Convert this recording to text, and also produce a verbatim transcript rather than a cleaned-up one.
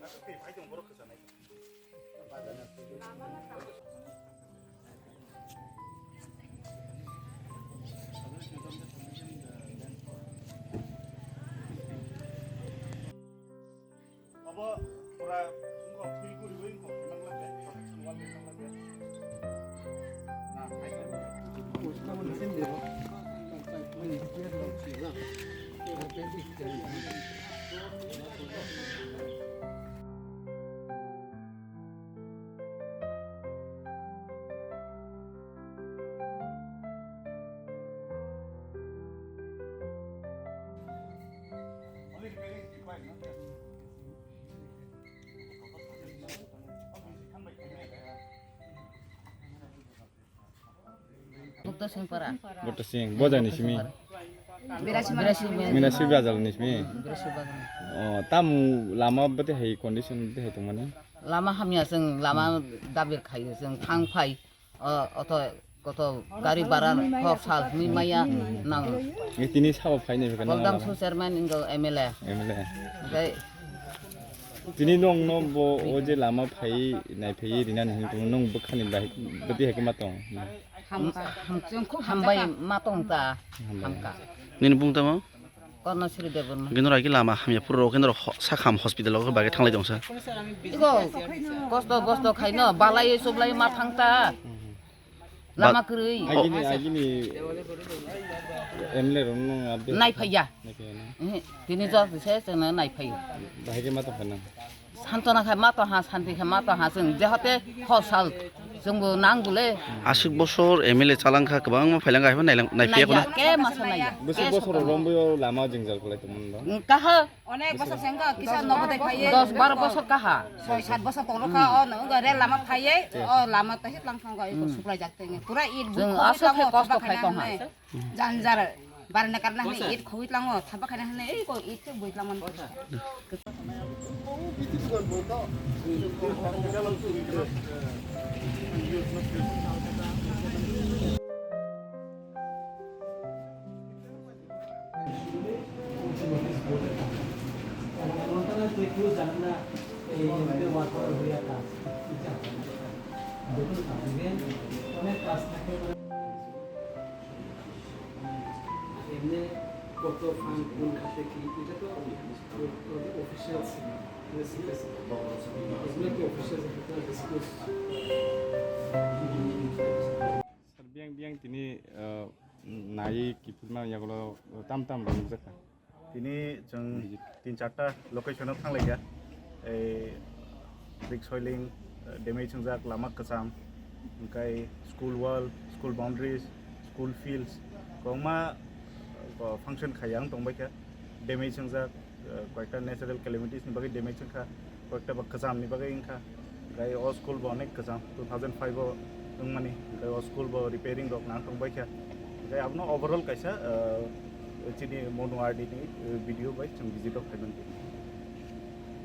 Obo pura wngkok twi guriwi wngkok, wngkok, wngkok, wngkok. Bukto Singpara. Bukto Sing, bojani simi. Birasi Birasi Mil. Mina simi bajal ni simi. Birasi Bagan. Oh, tamu lama bete hai condition bete hai tongmani. Lama hamya, chwng lama dabir khayo, chwng thang phai, o, oto koto gari bara hor sal hwnwi maya nang. Ni tini sabo phaini hwnkhe nang Goldam lama. Su chairman ingo M L A. M L A. Oke. Tini nong no bo o je lama phai nai phai rina ni hwnkhe nong bwkhani bai bete hai ma tong. Hambai ma tong ta. Hambai. Hamka. Nini bung tamo? Korno Sri Debbarma. Gino ragi lama hamya puro gino ho-, sakham hospital o bage thanglai tongsa. Iko kosto bosto khaino balai sublai ma thangta. Lama kwrwi. Agini, agini M L A rok nung abde. Nai phaiya. Nai phaiya na? Ehe, tini jor se se na nai phaiya. Bahai ke ma tong phai nang? Santona khai ma tong ha, santi khai ma tong ha, chwng jehote hosal chwngbo nang bole. Aswk bosor M L A chalangkha, kwbangma phailangkha, haikhe nailang-, naiphiyakho na? Naiya, ke masa naiya. Bwswk bosor rombo lama jwngjal kwlai tongmani ba? Kaha. Onek bosor se wngkha, kisa nogo de phaiye. Dos baro bosor kaha. Soi sat bosor tongkha, o no wngkha rel lama phaiye, o lama to hit lang thangkha, iko suklai jak tenge. Pura it bukho aswk khe kosto khai tong ha. Janjar barna karna hwnwi it khogwi tlango, thapa khaina hwnwi ei ko it khe bui tlango. এমনি কত ফান্ড কোন খাতে কি, এটা তো অফিসিয়াল, এগুলো কি official disclose? Sir, biyang biyang tini, uh, nai kiphilma yagulo tam tam rok nukjakha. Tini chwng tin charta location o thanglaikha. Ei brick soiling, eh, damage wngjak, lama kwcham, hwnkhe school wall, school boundaries, school fields, kwbangma, eh, function khaiya wng tongbaikha. Damage wngjak, eh, koyekta natural calamities ni bagwi damage wngkha, koyekta ba kwcham ni bagwi wngkha. Gai o school bo onek kwcham, two thousand five o wngmani, gai o school bo repairing rok nang tongbaikha. Gai abono overall kaisa, eh, chini Monu R D ni, eh, video bai chwng visit o phaiman.